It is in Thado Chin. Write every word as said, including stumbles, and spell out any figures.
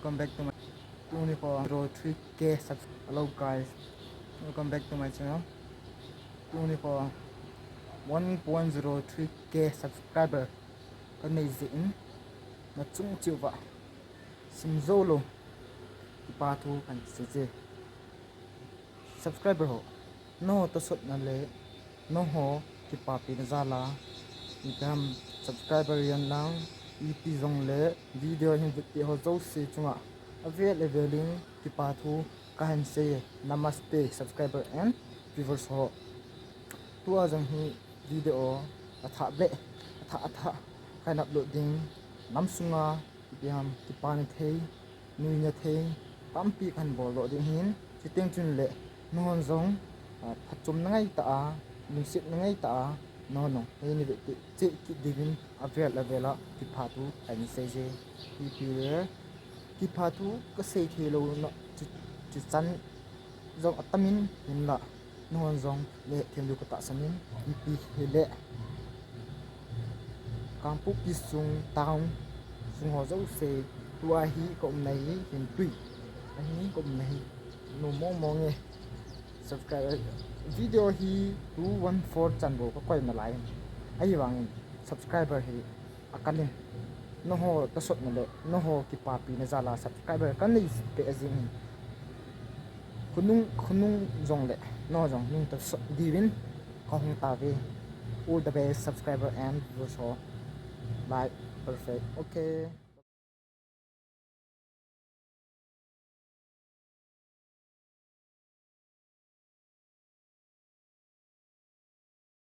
Welcome back to my tuni ko zero three K subs. Hello guys, welcome back to my channel. Tuni ko one point zero three K subscriber kanei jeh in, nachung cheh uva simjou lou kipa thu kahin seije. Subscriber ho, nangho tosotna le nangho kipapina jal a, ipi ham, subscriber yen lang, ipi jongle video hin vepeh ho jouse chunga avel avel in kipa thu kahin seiye. Namaste subscriber and viewers ho. Tua jong hi video athah le athah athah kahin upload ding, nam sunga ipi ham, kipana thei, nuina thei tampi kahin boldoh ding ahin, chuteng chun le nanghon jong, ah, phachomna ngai tah a, lungsetna ngai tah a, nanghon jong neina vepeh cheh kit diuvin avel avel a kipa thu kahin seije. Ipi le kipa thu kasei thei louna chu, chuchan jong atam in, hinla nanghon jong nahet them diu katahsan in, ipi hile Kangpokpi sung town sung ho jouse, tua hi kaumna hi Hingtui ahi, kaumna hi nom mong mong e. Subscribe, video hi two one four chan bou kakoi nalai in, ahivangin subscriber hi akal in, nangho tosotna le nangho kipapina jal a subscriber kanei peh jing in, khonung khonung jongle nangho jong nung tosot diuvin kahung tauve. All the best subscriber and viewers ho. Like, perfect, okay.